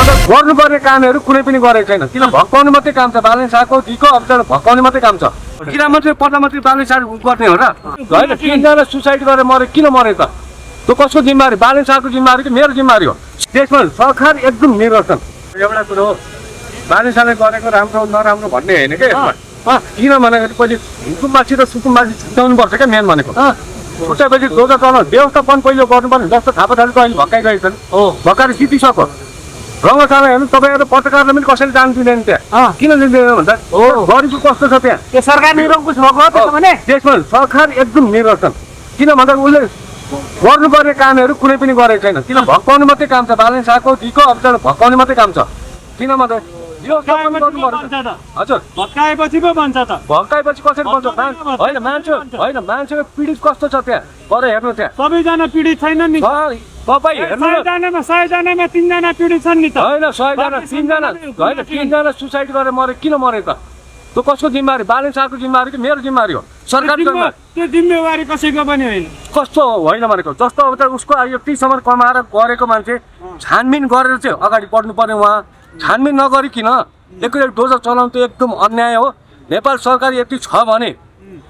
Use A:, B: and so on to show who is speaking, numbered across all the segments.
A: गर्नुपर्ने कामहरू कुनै पनि गरेको छैन। किन भक्काउने मात्रै काम छ। बालन शाहको दिको अफिसर भक्काउने मात्रै काम छ। गृहमन्त्री प्रधानमन्त्री बालन शाह गर्ने हो र होइन। 3 जना सुसाइड गरेर मरे, किन मरे त? त्यो कसको जिम्मेवारी? बालन शाहको जिम्मेवारी कि मेरो जिम्मेवारी हो? त्यसमा सरकार एकदम निर्लक्षण। एउटा कुरो हो, बालन शाहले गरेको राम्रो नराम्रो भन्ने होइन क्या यसमा। किन भनेको पहिले हुकुमबासी र सुकुमबासी छुट्याउनुपर्छ क्या मेन भनेको। छुट्याएपछि डोजा चलाउनु व्यवस्थापन पहिलो गर्नुपर्ने। जस्तो थापाथालीको अहिले भत्काइगएको छन्, भत्काएर जितिसक्यो। रङ्गशाला हेर्नु, तपाईँहरू पत्रकारले पनि कसैले जानु दिँदैन त्यहाँ। किन दिँदैन भन्दा गरिबको कस्तो छ त्यहाँ।
B: त्यो सरकार निरङ्कुश भएको हो त्यसो भने।
A: त्यसमा सरकार एकदम निर्लक्षण। किन भन्दा उसले गर्नुपर्ने कामहरू कुनै पनि गरेको छैन। किन भक्काउने मात्रै काम छ। बालन शाहको दिको अफिसर भक्काउने मात्रै काम छ। किन भन्दा हजुर
B: भत्काएपछि पो भन्छ त।
A: भत्काएपछि कसरी बन्छ? होइन मान्छे पीडित कस्तो छ त्यहाँ गएर हेर्नु। त्यहाँ
B: सबैजना पीडित छैन नि।
A: तपाईँ हेर्नु,
B: 100 जनामा 3 जना पीडित छन् नि त।
A: होइन 100 जना 3 जना होइन। 3 जना सुसाइड गरेर मरे, किन मरे त? त्यो कसको जिम्मेवारी? बालन शाहको जिम्मेवारी कि मेरो जिम्मेवारी हो? सरकारको जिम्मेवारी।
B: त्यो जिम्मेवारी कसैको पनि होइन।
A: कस्तो होइन भनेको जस्तो अब त उसको यतिसम्म कमाएर गरेको मान्छे छानबिन गरेर चाहिँ अगाडि बढ्नु पर्ने। उहाँ छानबिन नगरिकन एकैचोटि डोजर चलाउनु त एकदम अन्याय हो। नेपाल सरकार यति छ भने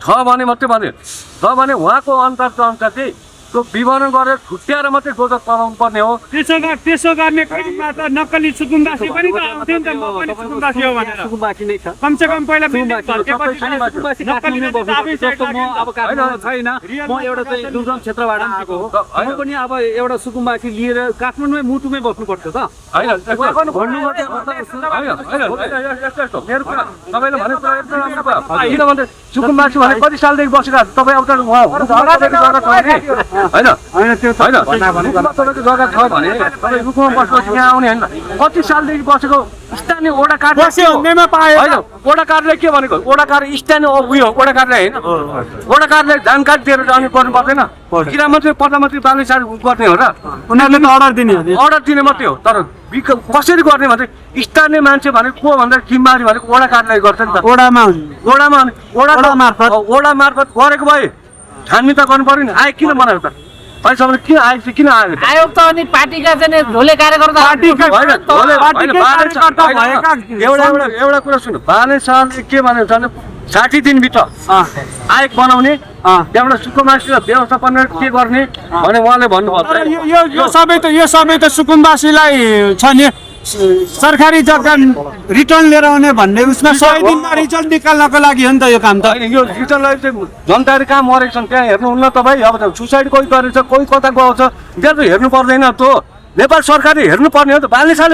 A: मात्रै भने उहाँको अनुसार चाहिँ त्यो विवरण गरेर छुट्याएर मात्रै डोजर चलाउनु पर्ने हो।
B: त्यसो गर्ने क्रममा त नक्कली सुकुम्बासी पनि त आउँथ्यो नि त। म पनि सुकुम्बासी हो भनेर।
C: सुकुम्बासी नै छ।
B: कमसेकम पहिला
C: छैन। म एउटा चाहिँ दुर्गम क्षेत्रबाट आएको हो। म पनि अब एउटा सुकुम्बासी लिएर काठमाडौँमै मुटुमै बस्नुपर्छ त।
A: किन भन्दा सुकुम्बासी भने कति सालदेखि बसेर तपाईँ अब त होइन तपाईँको जग्गा छ भने तपाईँ रुखमा बस्नुहोस्। यहाँ आउने होइन। 25 सालदेखि बसेको स्थानीय ओडा कार्ड होइन। ओडा कार्डले के भनेको? ओडा कार्ड स्थानीय उयो ओडा कार्डले होइन। ओडा कार्डले जानकारी दिएर जानु पर्नु पर्दैन। गृहमन्त्री प्रधानमन्त्री बालन शाह गर्ने हो र
B: उनीहरूले त अर्डर दिने
A: मात्रै हो। तर कसरी गर्ने भने स्थानीय मान्छे भनेको को भन्दा जिम्मेवारी भनेको ओडा कार्डलाई गर्छ नि त। ओडा मार्फत गरेको भए छानबिन त गर्नु पर्यो नि। आयो किन बनायो त? अहिलेसम्म किन आयो? किन आयो?
C: आयोग त अनि पार्टीका चाहिँ झोले कार्यकर्ता
A: एउटा कुरा सुन्नु। बालन शाहले के भनेको छ भने 60 दिनभित्र आयोग बनाउने, त्यहाँबाट सुकुम्बासी र व्यवस्थापन के गर्ने भने उहाँले भन्नुभयो।
B: यो सबै त सुकुम्बासीलाई छ नि सरकारी जग्गा रिटर्न लिएर आउने भन्ने उसमा 100 दिनमा रिजल्ट निकाल्नको लागि हो नि त यो काम त।
A: यो रिटर्नलाई चाहिँ जनताहरू कहाँ मरेको छन् त्यहाँ हेर्नुहुन्न तपाईँ। अब त सुसाइड कोही गरेको छ, कोही कता गएको छ, त्यहाँ त हेर्नु पर्दैन। त्यो नेपाल सरकारले हेर्नु पर्ने हो त। बालन शाहले